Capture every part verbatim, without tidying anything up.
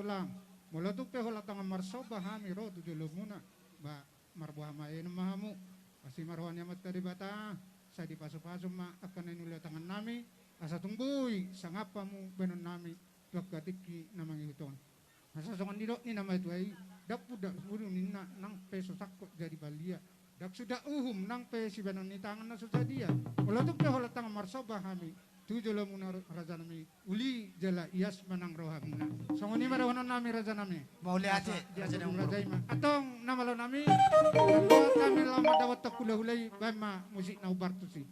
Tulang, molo tung pe holan tangan marsomba hami ro tu jolomuna, ba, marboha ma enom ma hamu. Asi ma roha ni Amanta Debata, sai dipasupasu ma angka na niula tangan nami, asa tung boi sangap hamu bahenon nami tu angka tingki na mangihut on. Asa songon nidok ni na matua i, ndang pundakmu do ninna, nang pe so sangkot jadi balia, ndang suda uhum nang pe sibahenon ni tangan na so sadia. Molo tung pe holan tangan marsomba hami tu jolomuna, rajanami, uli jala ias ma nang rohamuna. Songon i ma dohonon nami, rajanami. Mauliate, rajanami. Raja i ma. Antong na malo nami, buat hami laho mandapothon hulahula i, bahen ma musik na umbartus i.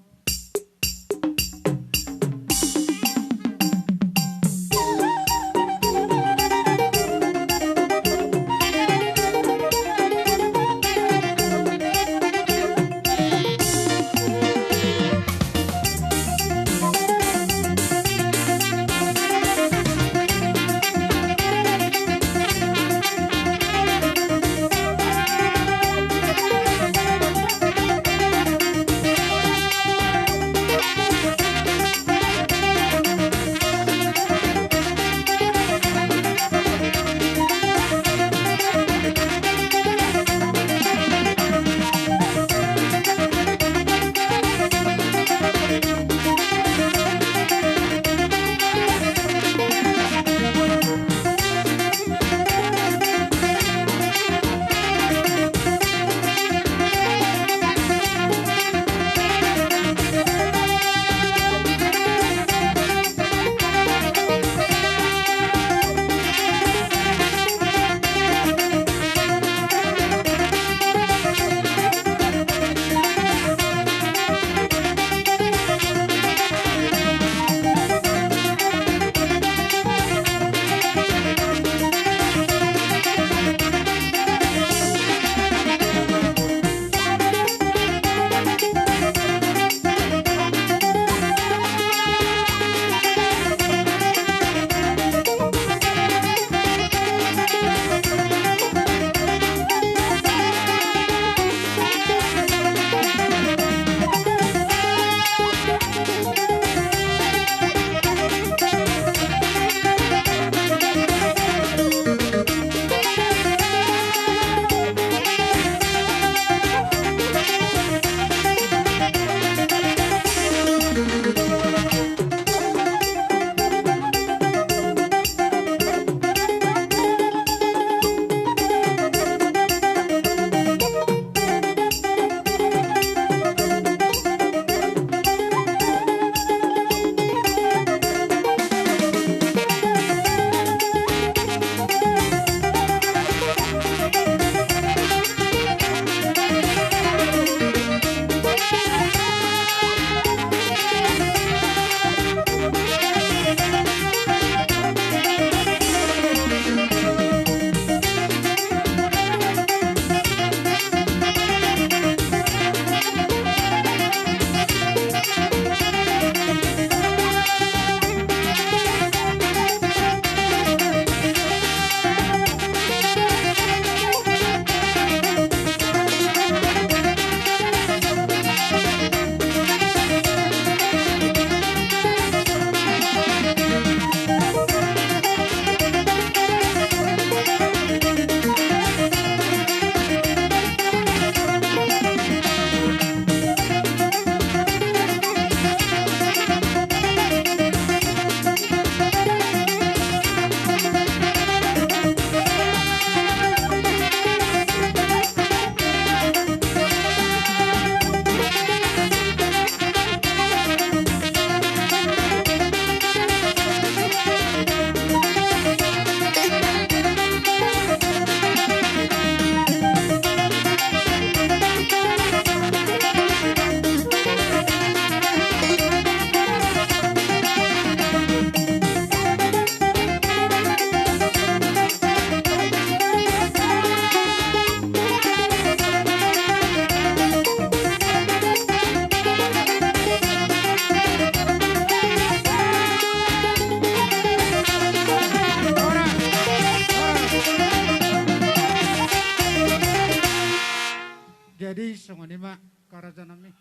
Jadi, songon i ma, angka raja nami.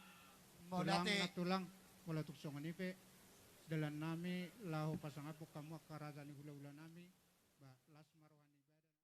Mauliate. Tulang, na tulang, molo tung songon i pe dalan nami laho pasangaphon hamu angka raja ni hulahula nami.